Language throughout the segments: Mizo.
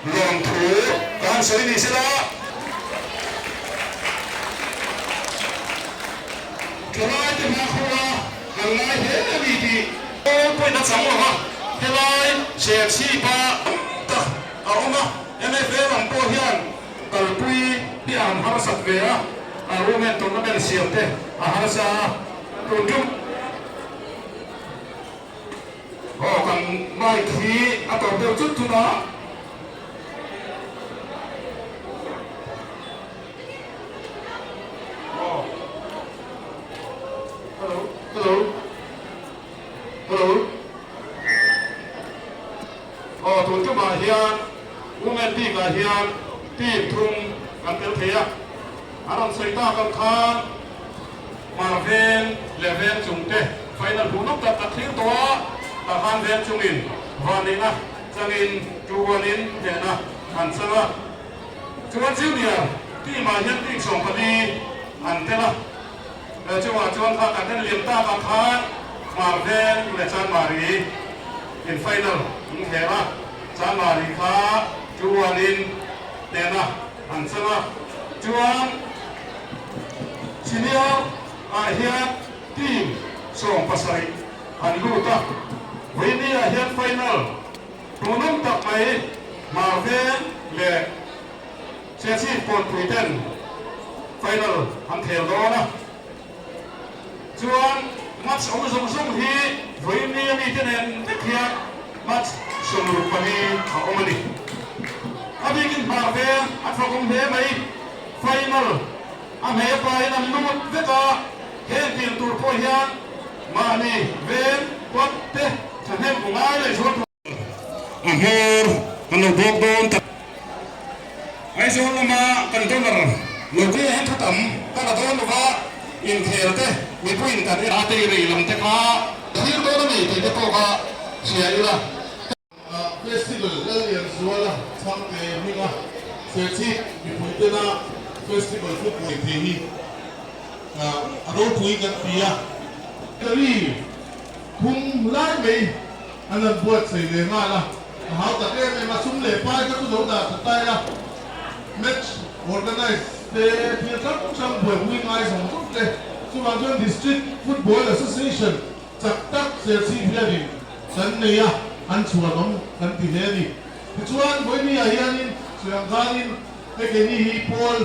Lawmthu ka han sawi ni sela. Thalaite hmakhua kan ngai hle a ni tih pawl pawhin a chang lo va, helai Serchhipa tak a awm a, MFA lam pawh hian kalpui hi a han harsat ve a, a room-en tournament siam te a harsa a, tun tum. Aw kan mic hi a tawp deuh chut chut a. Aw hello hello hello aw tun tumah hian women bik ah hian team thum kan tel thei a, a rawn sawi tak ang khan. Hmar veng leh veng chung te final hmuh nawk tak kan thlir tawh a, tah khan veng chungin vanneihna changin 2-1 in hnehna an chang a. Chuan junior team ah hian team 14 an tel a, chungah chuan kha kan en liam tak ah khan Hmar veng leh Chanmari in final an khel a, Chanmari kha 2-1 in hnehna an chang a. Chuan. Senior ah hian team 17 an lut a, Vawiini ah hian final hmuhnawm tak mai Marvel leh Serchhip Kawnpui ten final an khel dawn a. Chuan match awm zawng zawng hi Vawiini a mite nen vek hian match 64 a awm a ni. A bikin Marvel an fakawm hle mai. Final a hmel pahin an lut vek a, heng pian tur pawh hian mahni veng kuat te thahnem u ngai leh zual tur. A hmawr kan lo bawk dawn ta. Aizawl lama kan donor lo te hian thu tam ka la dawn lova, inkhel te mipuiin kan en a tei rei lam te kha thlir dawn a ni tih te pawh kha hria ila. Festival Lallianzuala Chhangte hminga Serchhip mipui tena Festival football thei hi a ropui kan ti a. Kari phung lai mai an han buatsaih leh nghal a, a hau tak em em a, sum leh pai kha chu lo dah ta tai a, match organize te thil hrang hrang buaipui ngai zawng zawng te, chuvang chuan District Football Association Chak tak Serchhip hianin kan nei a, an chhuanawm kan ti hle a ni. Tichuan, Vawinia hianin sawi ang khanin hei keini hi pawl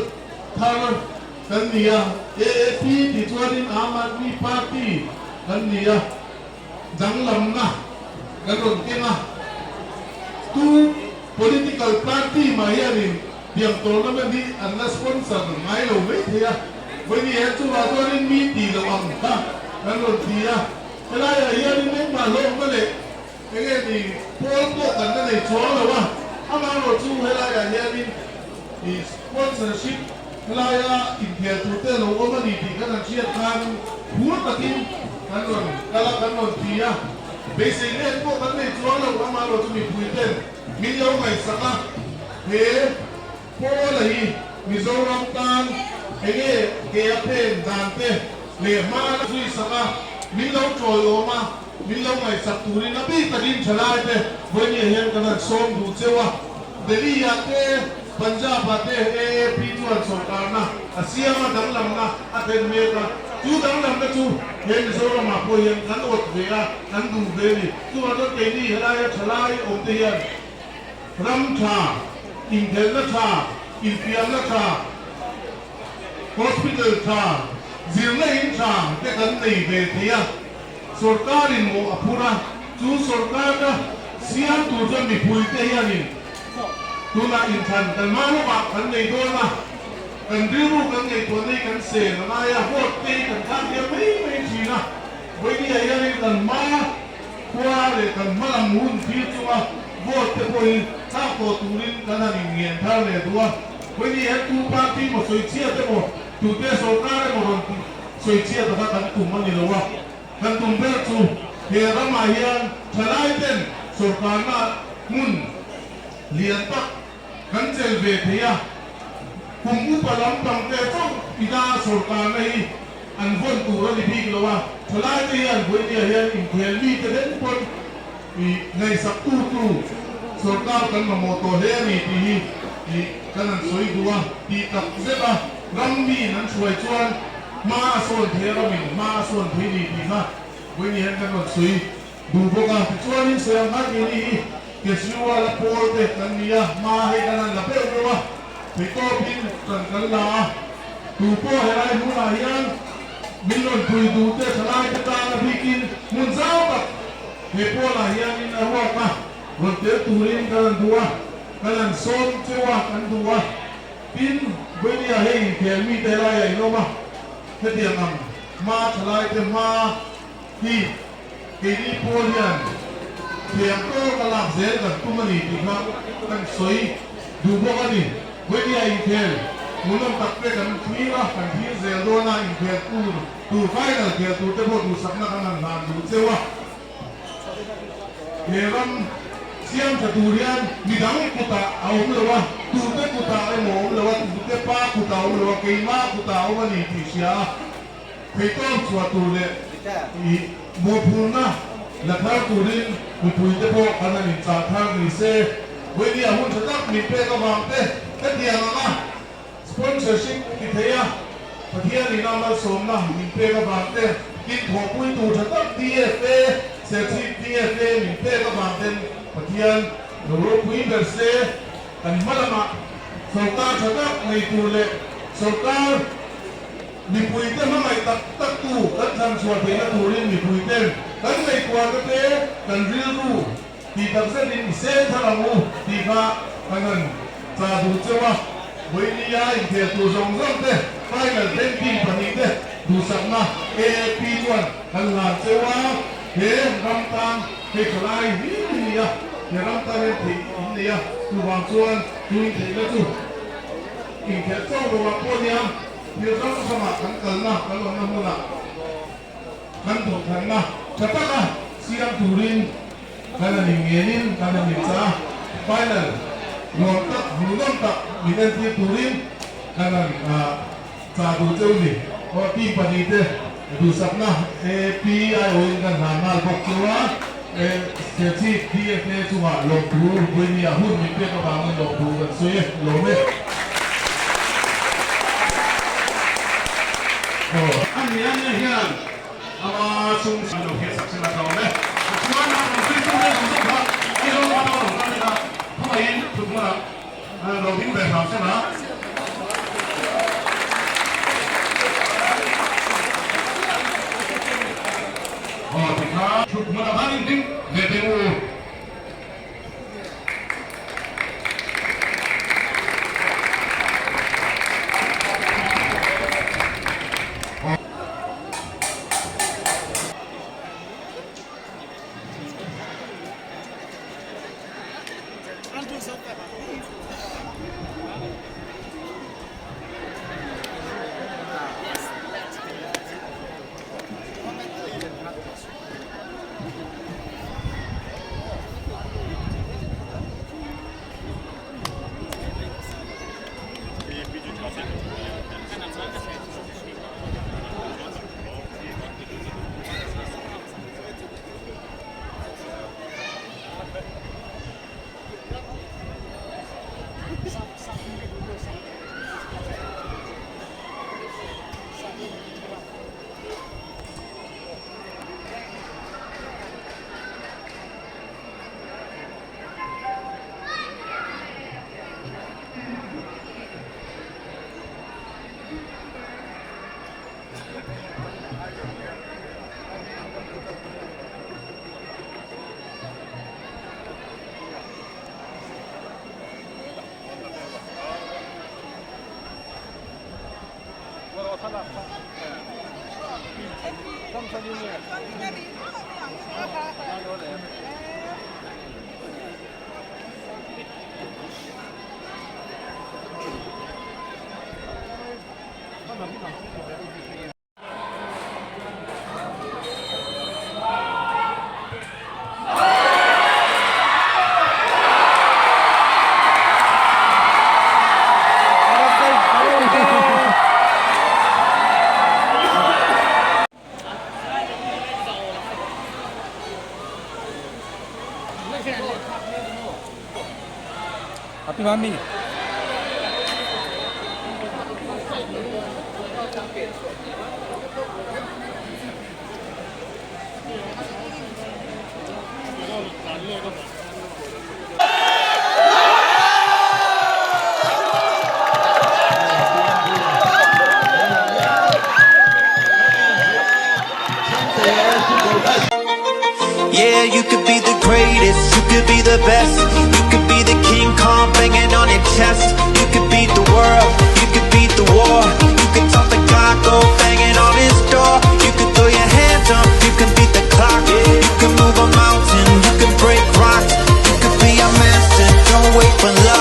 thar kan ni a, AAP tih chuanin Aam Aadmi Party kan ni a, danglamna kan rawn keng a. Tu political party mah hianin tiang tournament hi an la sponsor ngai lo mai thei a, Vawinia hian chuvah chuanin mi tih loh ang kha kan rawn ti a, helaiah hianin engmah hlawkna leh enge ni pawl pawh kan la nei chuang lo a, amaherawh chu helaiah hianin i sponsorship helaia inkhel turte a lo awm a ni tih kan han hriat khan phur takin kan rawn kal a, kan rawn ti a, beisei let pawh kan nei chuang lo, amaherawh chu mipuiten min lo ngaihsak a, he. Paula hi Mizoram tan enge ke a phen dan te leh hma la zui sak a, min lo tawiawm a, min lo ngaihsak turin a bik takin thalai te vawinia hian kan han sawm duh cheu a. Delhi ah te, Punjab ah te AAP chuan sawrkarna a siam a, danglamna a thlen mek a, chu danglamna chu he Mizoram ah pawh hian kan awt ve a, kan duh ve a ni. Chuvang chuan keini helaia thalai awm te hian Ram tha, inphelhna tha, infiamna tha, hospital tha, zirna in tha te kan nei ve thei a, sorkarin mawh a phur a, chu sorkarna siam tur chuan mipuite hianin tunah inthlan kan hma lawkah kan nei dawn a, kan rilru kan ngaihtuahna hi kan sen a ngai a, vote te hi kan thlak hiam mai mai thin a, vawinia hianin kan hma Khua leh kan hma lam hun thil chunga vote te pawh hi thlak tawh turin kan han inngen thar leh duh a. Vawiini hian tu party maw sawichhiat emaw, tute sorkar emaw rawn tih sawichhiat kha kan tum a ni lo a. Kan tum ber chu he ramah hian thalai ten sorkarna hmun lian tak kan chel ve thei a. Kum upa lampang te chauh ina sorkarna hi An vawn tur a ni bik lo a, thalaite hian Vawinia hian inkhel mite den pawn i ngaihsak tu tu Sorkar kan mamawh tawh hle a ni tih hi ih kan han sawi duh a, tih tak zet a, ram miin an hruai chuan hma a sawn thei a, ramin hma a sawn thei ni tih kha vawiin hian kan rawn sawi duh bawk a. Tichuanin sawi ang khan keini hi Kejriwal-a pawl te kan ni a, hma hei kan han la beuh beuh a, theihtawpin tan kan la a, tu pawh helai hmunah hian min rawn pui duh te thalai te tan a bikin hmun zau tak he pawlah hianin a ruak a, rawn tel turin kan han duh a, kan han sawm cheu a, kan duh a. Tin, Vawinia hei inkhel mite helaiah in awm a, hetiang ang hma thalai te hma hi keini pawl hian thiam tawk a lak zel kan tum a ni tih kha kan sawi duh bawk a ni. Vawinia inkhel hmuhnawm tak te kan thlir a, kan thlir zel dawn a, inkhel tur tur final khel tur te pawh duhsakna kan han hlan duh cheu a. He ram siam tha tur hian midang kutah a awm lo a, tute kutah emaw a awm lo a, tute pa kutah a awm lo a, keimah kutah a awm a ni tih hria a, theihtawp chhuah tur leh ih mawhphurhna la thar turin mipuite pawh kan han inchah thar ni se. Vawinia hun tha tak min pek avang te hetiang anga Sponsorship ti thei a, Pathianin a malsawmna min pek avang te, tin thawhpui tur tha tak DFA, Serchhip DFA min pek avang ten Pathian lo ropui ber se, kan hma lamah sawrkar tha tak nei tur leh sawrkar mipuite hmangaih tak tak tu kan thlan chhuah theihna turin mipuiten kan ngaihtuahna te kan rilru Tih tak zetin i seng thar ang u tih kha kan han chah duh cheu a, Vawinia inkhel tur zawng zawng te, final banking pahnih te duhsakna AAP chuan kan hlan cheu a, he ram tan hei thalai hlim hi ni a, he ram tan hian theih in nei a, chuvang chuan chu intheihna chu inkhelh chauh loah pawh nia thil hrang hrangah kan kalna kan awmna hmunah kan duhthanna tha taka siam turin kan han inngenin kan han inchah a, final nuam tak, hmuhnawm tak min entir turin kan han chah duh cheu ni. Aw team pahnihte duhsakna APIO in kan hlan nghal bawk cheu a, Serchhip DFA chungah lawmthu Vawinia hun min pek avangin lawmthu kan sawi e, lawm e. Aw. A nia nia hian ama sum an lo hriat sak sela tlawm e. Tichuan a rawn zui tum reng ang zawk kha Aizawl lama lo kal ila khawngaihin thut hmunah lo ding ve hram sela. Aw tikha thut hmunah khan in ding ve teh u. Mami. Yeah, you could be the greatest, you could be the best. You could be the King Kong banging on your chest. You could beat the world, you could beat the war. You could talk to God, go banging on his door. You could throw your hands up, you can beat the clock. You can move a mountain, you can break rocks. You could be a master, don't wait for luck.